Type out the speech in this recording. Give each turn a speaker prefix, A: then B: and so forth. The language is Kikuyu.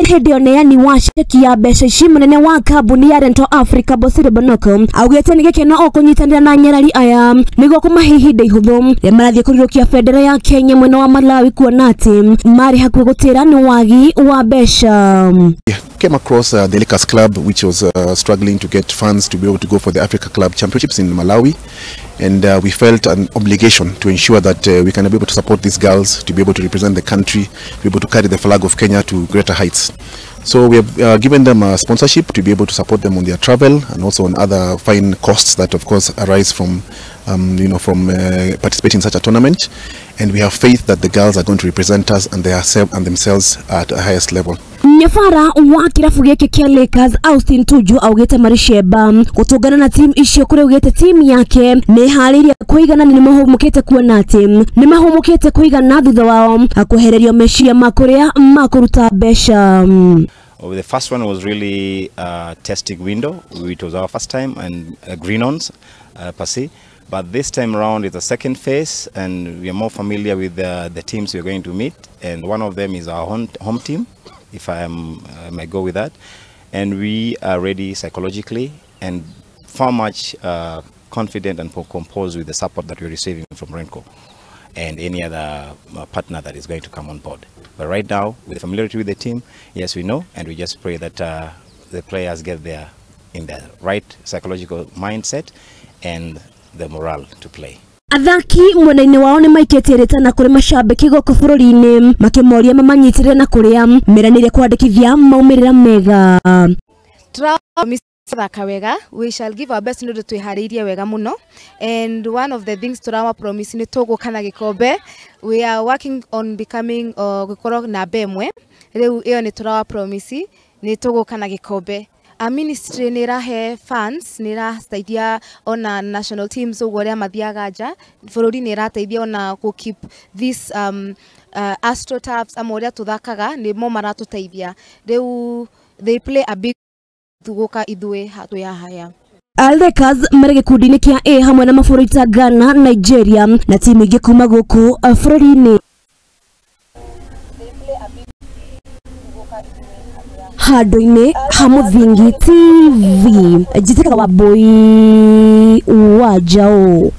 A: Hĩndĩ ũneani wa ceki ya mbeca ici, mũnene wa kambuni ya Rental Africa Bosire Bonoko augĩte nĩ gĩkeno o kũnyitanĩra na nyarari aya nĩguo kũmahe ihinda ihũthũ rĩrĩa marathiĩ kũrirũkia bendera ya Kenya mwena wa Malawi, kuona atĩ marĩ hakuhĩ gũtĩra nĩ wagi wa mbeca.
B: Came across the Lakers Club, which was struggling to get funds to be able to go for the Africa Club Championships in Malawi, and we felt an obligation to ensure that we can be able to support these girls to be able to represent the country, to be able to carry the flag of Kenya to greater heights. So we have given them a sponsorship to be able to support them on their travel and also on other fine costs that of course arise from from participating in such a tournament. And we have faith that the girls are going to represent us and and themselves at the highest level.
A: Nyabara wa kirabu gĩkĩ kĩa Lakers Austin Tuju augĩte marĩ cemba gũtũngana na timu icio, kũrĩa augĩte timu yake nĩ ĩharĩirie kũigana na nĩmahũmũkĩte, kuona atĩ nĩmahũmũkĩte kũigana thutha wao kwehererio meciria ma kũrĩa makũruta mbeca.
C: Oh, the first one was really a testing window. It was our first time and green ons per se. But this time around it's a second phase, and we are more familiar with the teams we are going to meet. And one of them is our home team, if I may go with that. And we are ready psychologically and far much confident and composed with the support that we're receiving from Renco and any other partner that is going to come on board. But right now, with the familiarity with the team, yes, we know, and we just pray that the players get there in the right psychological mindset and the morale to play.
A: Athaki mwena-inĩ wao nĩ maikĩtie rĩtana kũrĩ macambĩki gũkũ bũrũri-inĩ makĩmoria mamanyitĩrĩre na kũrĩa meranĩire kwandĩkithia maumĩrĩra mega.
D: Thaka wega, we shall give our best nĩ ũndũ twĩharĩirie wega mũno, and one of the things tũrawa promise nĩ tũgũka na gĩkombe. We are working on becoming gũkorwo namba ĩmwe rĩu, ĩyo nĩ tũrawa promise nĩ tũgũka na gĩkombe. A ministry nĩ ĩrahe funds, nĩ ĩrateithia ona national teams ũguo ũrĩa mathiaga nja bũrũri, nĩ ĩrateithia ona gũ keep this astroturfs ama ũrĩa tũthakaga nĩ mo maratũteithia rĩu, they play a big gũka ithuĩ twĩ haha.
A: Lakers marĩ gĩkundi-inĩ kĩa A hamwe na mabũrũri ta Ghana, Nigeria na timu ingĩ kuma gũkũ bũrũri-inĩ. Handũ-inĩ ha Mũthingi TV, njĩtĩkaga Wambui wa Njaũ.